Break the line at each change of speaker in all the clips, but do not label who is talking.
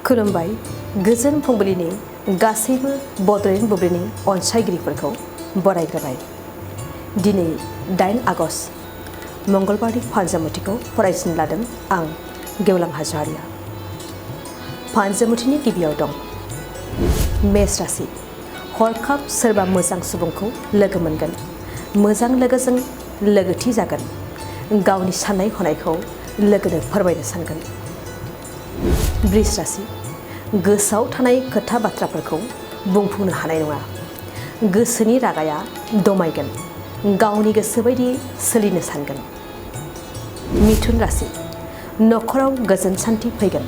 खुलुमबाय गोजोन फुंबिलिनि गासैबो बड'लेण्ड बुब्लिनि अनसायगिरिफोरखौ बरायग्रोबाय। दिनै 8 आगस्ट मंगलबारनि फानजामुथिखौ फरायसिन लादों आं गेवलां हाज'वारिया। फानजामुथिनि गिबियाव दं मेष राशि। हरखाब सोरबा मोजां सुबुंखौ लोगो मोनगोन। मोजां लोगोजों लोगोथि जागोन। गावनि साननाय हनायखौ लोगोनो फोरमायनो सानगोन। वृष राशि। गोसोआव थानाय खोथा बाथ्राफोरखौ बुंफुंनो हानाय नङा। गोसोनि रागाया दमायगोन। गावनि गोसो बायदि सोलिनो सानगोन। मिथुन राशि। नखराव गोजोन सान्थि फैगोन।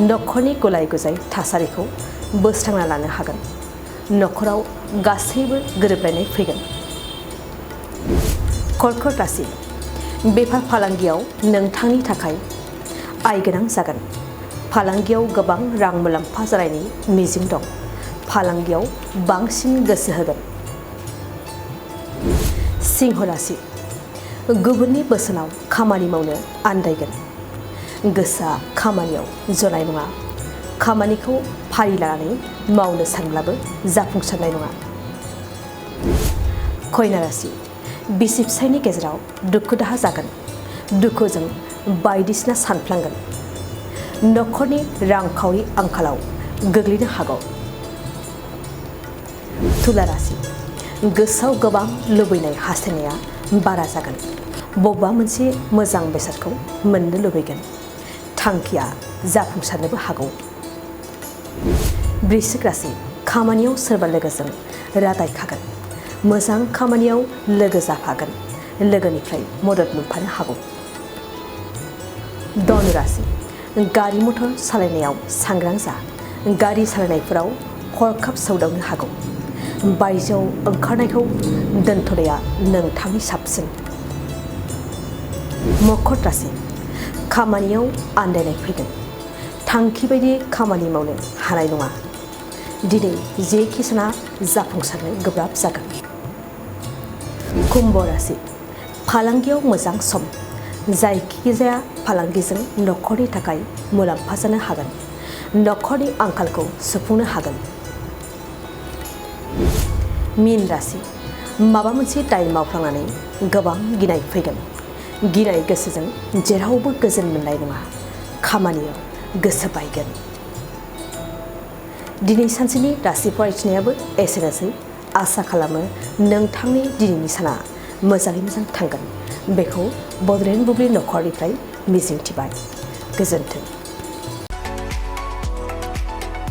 नखरनि गुलाय गुजाय थासारिखौ बोस्रांना लानो हागोन। नखराव गासैबो गोरोबलायनाय फैगोन। कर्कट राशि। बेफार फालांगियाव नोंथांनि थाखाय आय गोनां जागोन। फालांगियाव गोबां रां मुलाम्फा जानायनि मिजिं दं। फालांगियाव बांसिन गोसो होगोन। सिंह राशि। गुबुननि बोसोनाव खामानि मावनो आन्दायगोन। गोसोआ खामानियाव जनाय नङा। खामानिखौ फारि लानानै मावनो सानब्लाबो जाफुंसारनाय नङा। कन्या राशि। बिसि फिसायनि गेजेराव दुखु दाहा जागोन। दुखुजों बायदिसिना सानफ्लांगोन। नखरनि रांखावरि आंखालाव गोग्लैनो हागौ। तुला राशि। गोसोआव गोबां लुबैनाय हास्थायनाया बारा जागोन। बबेबा मोनसे मोजां बेसादखौ मोननो लुबैगोन। थांखिया जाफुंसारनोबो हागौ। वृश्चिक राशि। खामानियाव सोरबा लोगोजों रादायखागोन। मोजां खामानियाव लोगो जाफागोन। लोगोनिफ्राय मदद मोनफानो हागौ। धनु राशि। गारि मटर सालायनायाव सांग्रां जा। गारि सालायनायफोराव हरखाब सौदावनो हागौ। बायजोआव ओंखारनायखौ दोनथ'नाया नोंथांनि साबसिन। मकर राशि। खामानियाव आन्दायनाय फैगोन। थांखि बायदि खामानि मावनो हानाय नङा। दिनै जेखि साना जाफुंसारनो गोब्राब जागोन। कुम्भ राशि। फालांगियाव मोजां सम। जायखिजाया फालांगिजों नखरनि थाखाय मुलाम्फा जानो हागोन। नखरनि आंखालखौ सुफुंनो हागोन। मीन राशि। माबा मोनसे दाय मावफ्लांनानै गोबां गिनाय फैगोन। गिनाय गोसोजों जेरावबो गोजोन मोननाय नङा। खामानियाव गोसो बायगोन। दिनै सानसेनि राशि फरायथिनायाबो एसेनोसै। आसा खालामो नोंथांनि दिनैनि साना मोजाङै मोजां थांगोन। बेखौ बड'लेण्ड बुब्लि नखरनिफ्राय मिजिंथिबाय। गोजोन्थों।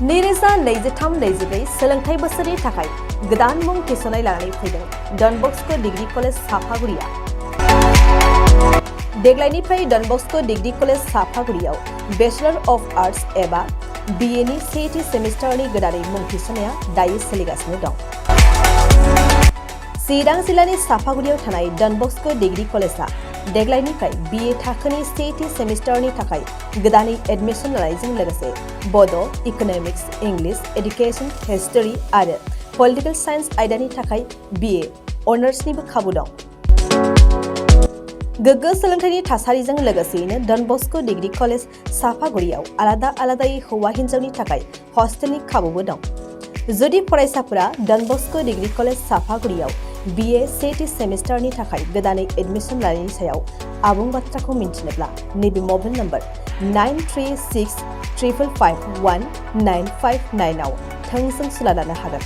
2023-24 सोलोंथाइ बोसोरनि थाखाय गोदान मुं थिसननाय लानानै फैदों डन बस्क' डिग्री कलेज साफागुरिया। देग्लायनिफ्राय डन बस्क' डिग्री कलेज साफागुरियाव बेचलर अफ आर्ट्स एबा BA नि सेथि सेमिस्टारनि गोदानै मुं थिसननाया दायो सोलिगासिनो दं। चिरां जिल्लानि साफागुरियाव थानाय डन बस्क' डिग्री कलेजआ देग्लायनिफ्राय BA थाखोनि सेथि सेमिस्टारनि थाखाय गोदानै एडमिसन लानायजों लोगोसे बड', इक'नमिक्स, इंलिश, एडुकेशन, हिस्टरी आरो पलिटिकल साइन्स आयदानि थाखाय BA अनार्सनिबो खाबु दं। गोग्गो सोलोंथाइनि थासारिजों लोगोसेयैनो डन बस्क' डिग्री कलेज साफागुरियाव आलादा आलादायै हौवा हिन्जावनि थाखाय हस्टेलनि खाबुबो दं। जुदि फरायसाफोरा डन बस्क' डिग्री कलेज साफागुरियाव BA सेथि सेमिस्टारनि थाखाय गोदानै एडमिसन लानायनि सायाव आबुं बाथ्राखौ मिन्थिनोब्ला नैबे मबाइल नम्बर 9365551959 आव थोंजों सुला लानो हागोन।